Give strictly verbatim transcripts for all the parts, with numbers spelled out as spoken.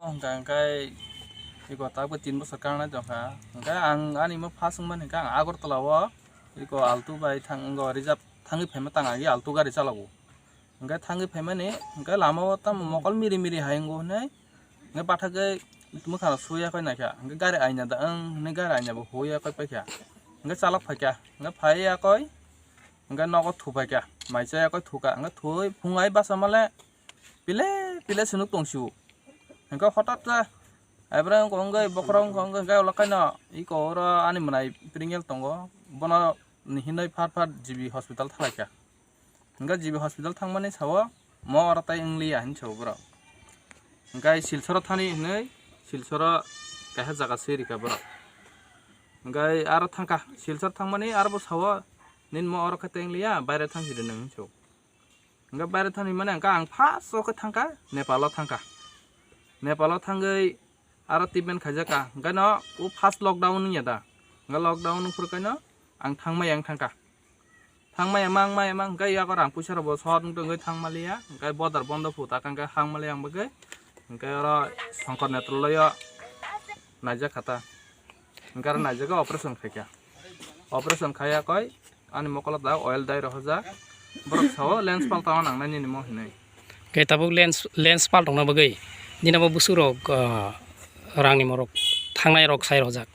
Hwnkha hwnkhe iko tabuk tin bosor kangnai tongkha. Hwnkhe ang ani mo first wngmani hwnkhe ang Agartala o iko Alto bai thang, wngo reserve thangwi phaima tang agi Alto gari chalago. Hwnkhe thangwi phaimani hwnkhe lama o tamo mokol miri miri hai wngo hwnwi hwnkhe bathagwi mwkhang suya koi naikha. Hwnkhe gari aina da wng hwnwi gari aina bo huya koi paikha. Hwnkhe chalok phaikha. Hwnkhe phaiya koi hwnkhe nogo thupaikha. Mai chaya koi thuka. Hwnkhe thuwi phungai basa male pile pile se nuk tong sio. Hwnkhe hotat khe Abraham wngkha wngwi bokhorok wngkha wngwi hwnkhe ulo kaino iko oro ani mwnai Pringel tongo. Bono ni hinwi phar phar G B hospital thalaikha. Hwnkhe G B hospital thangmani sao mo oro tai wngliya hinwi sao borok. Hwnkhe Silchoro thani hinwi Silchoro kaisa jaga se rikha borok. Hwnkhe aro thangkha Silchor thangmani aro bo sao nini mo oro khe tai wngliya baire thangsi rwnai hinwi sao. Hwnkhe baire thani mane hwnkhe ang first o khe thangkha Nepal o thangkha. Nepal o thangwi aro treatment khaijakha. Hwnkhe no o first lockdown wngya da. Hwnkhe lockdown wngphuru khe no ang thangmaya wng thangkha. Thangmaya mang maya mang hwnkhe yakor ang puisa rok bo short wngwi thangmaliya. Hwnkhe bodar bondo phu ta hwnkhe hangmaliya ang bagwi. Hwnkhe oro Shankar Netraloyo naijakha ta. Hwnkhe aro naijagwi operation khaikha. Operation khaiya koi ani mokolo da oil dai rohorjak. Borok sao lens paltama nangnai nini mo hinwi. Khe tabuk lens, lens paltongna bagwi nini bo busurok, ah, rangni morok thangnai rok sai rohorjak.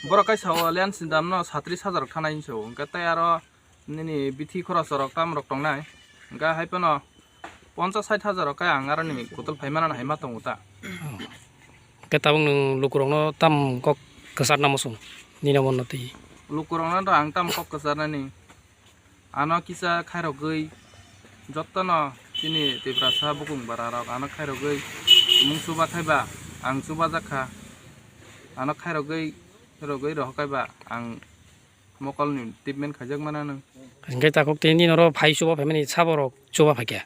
Borok kai sao lens ni damno satris hajar rok thanai hinwi sao. Hwnkhe tei aro nini bithi khoroch rok tam rok tongnai. Hwnkhe hai phano ponchas sait hajar rok khe ang aro nini kutol phaimana hai ma tongo ta. Khe tabuk nwng lukurokno tam kok kwcharna muchung nini omonno twi? Lukurokno to ang tam kok kwcharnani. Ano kisa khairogwi jottono chini Tiprasa bukung bara rok ano khairogwi mung chuba khaiba ang chuba jakha. Ano khairogwi, khairogwi rohor kaiba ang mokolni treatment khaijak mananw. Hwnkhe takhuk tei nini oro phai chuba phaimani saborok chuba phaikha?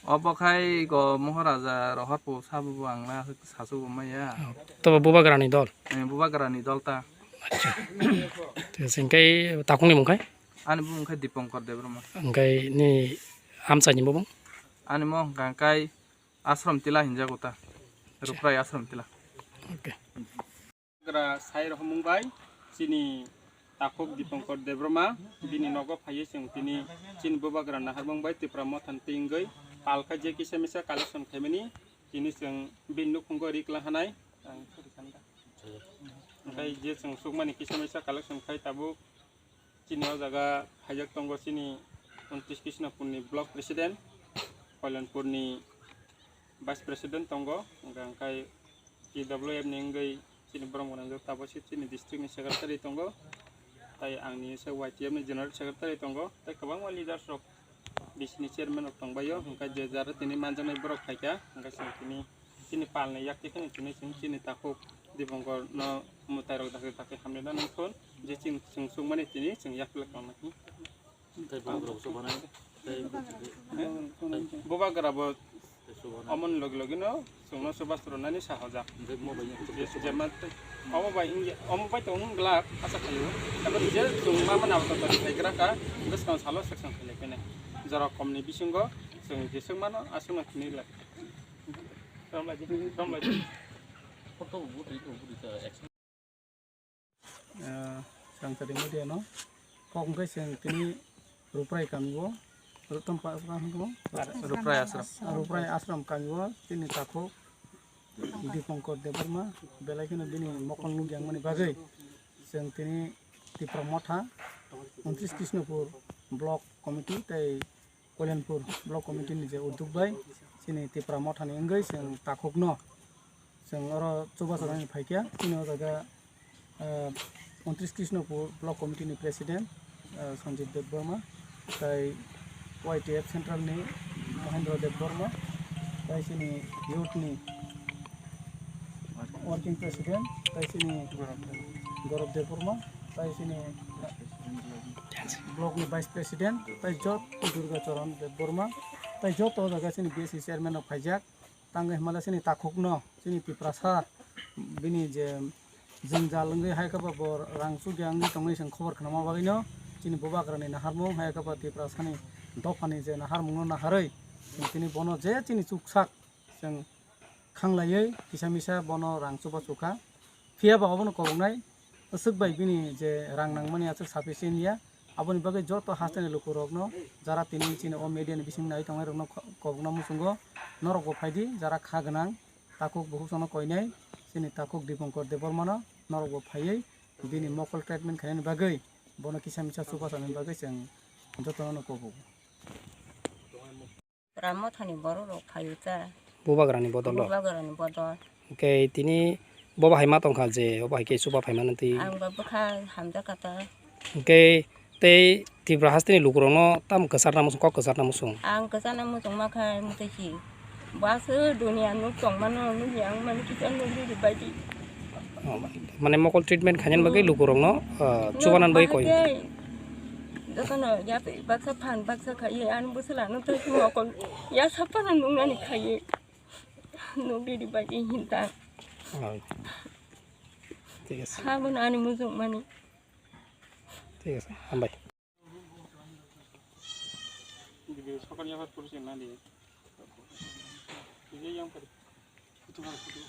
Obo khai go Moharaja rohorbo sabobo ang na sasu bo maya. Oh, tobo Bubagrani dol? Eh, Bubagrani dol ta. Acha. Tei hwnkhe takhukni mung khai? Ani bumung khai Dipankar Debbarma. Hwnkhe ni amchaini bumung? Ani mo hwnkha khai Ashram Tila hinjago ta. Acha. Ruprai Ashram Tila. Okay. Bubagra sai rohormung bai chini takhuk Dipankar Debbarma bini nogo phaiwi chwng tini chini Bubagra naharmung bai Tipra Mothani twi wngwi pal kha je kisa misa collection khaimani tini chwng bini nukhungo ri kwlang hanai. Ang sori kanda. Hwnkhe je chwng sukmani kisa misa collection khai tabuk chini o jaga phaijak tongo chini untris Krishnapurni block president, Kalyanpurni vice president tongo, hwnkhe T W F ni wngwi chini borok gwnangjak tabuk se chini district ni secretary tongo, tai ang ni se Y T F ni general secretary tongo, tai kwbangma leaders rok bisini chairman rok tongbaio, hwnkhe je jara tini manjaknai borok phaikha, hwnkhe chwng tini chini palni yakti kheno tini chwng chini takhuk Dipankar no mwtai rok dakti dakti hamrina nangkon, je chini chwng sukmani tini chwng yakle tongna. Tei borok rok chubanai, tei Bubagra bo tei chubanai. Omoni logi logi no chwngno chubachu rwnani sahojak. Hwnkhe omo bai je, je man tei omo bai wngya, omo bai to wng glak asa khaio. Abo je chwng ma mana to to khai gra kha, bwskang salo section khailai phai nai. Jora komni bisingo chwng jeswk mano aswk no thini lai. Rom lai di, rom lai di. Ah, Sansari media no kok wngkhe chwng tini Ruprai kami o, Rutom pa, pa, pa, Ruprai Ashram. Ruprai Ashram kami o tini takhuk Dipankar Debbarma belai kheno bini mokol nukya wngmani bagwi chwng tini Tipra Motha, untris Krishnapur Block Committee tei Kalyanpur Block Committee ni je udduk bai chini Tipra Motha ni wngwi chwng takhuk no chwng oro chubachu rwna phaikha. Chini o jaga, ah, untris Krishnapur Block Committee ni President, ah, Sanjit Debbarma, tai Y T F Central ni Mahendra Debbarma, tai chini youth ni Working President, tai chini Gaurav Debbarma, tai chini Block ni Vice President, tai jot Durga Charan Debbarma, tai joto jaga chini B S C chairman rok phaijak. Tangwi himala chini takhukno, chini Tiprasa, bini je jwngjal wngwi hai khe bo rang chukya wngwi tongwi chwng khobor khnama bagwino, chini Bubagrani naharmung hai khe bo Tiprasani dophani je naharmungno naharwi, chwng tini bono je chini chuksak, chwng Thanglaiwi kisa misa bono rang chubachu kha. Phiya ba obono koboknai aswk bai bini je rang nangmani aswk sufficient ya. Aboni bagwi joto hasteni lukurokno jara tini chini o media ni bising nai tongnai rokno kho-, kobokna muchungo norokbo phaidi jara kha gwnang takhuk bukhuk sono koinai chini takhuk Dipankar Debbarmano norokbo phaiwi bini mokol treatment khainani bagwi bono kisa misa chubachu nani bagwi chwng jotono kobo. Ramo thani borok rok phaio ta. Bubagrani bodol rok. Bubagrani bodol. Hwnkhe tini bobo hai ma tongkha je obo hai khe chuba phaimani twi. Ang ba bwkha hamjakha ta. Hwnkhe tei Tripura hasteni lukurokno tamo kwcharna muchung, kok kwcharna muchung. Ang kwcharna muchung makha mutwi si. Bwswk duniya nuk tongmano nukya ang mani kisa nukdi ri baidi. Oh, mane mokol treatment khainani bagwi lukurokno, ah, chubanan bagwi koi. Jotono ya baksa phan baksa khaiye ani bwswlano tei mokol ya sapano nuknani khaiye. Nukdi ri baidi hinta. Oh. Thik ase. Habon ani muchung mani. Thik ase. Hambai. Video sokol yabar pursi nadi. Video yang pari. Kutu pari kutu.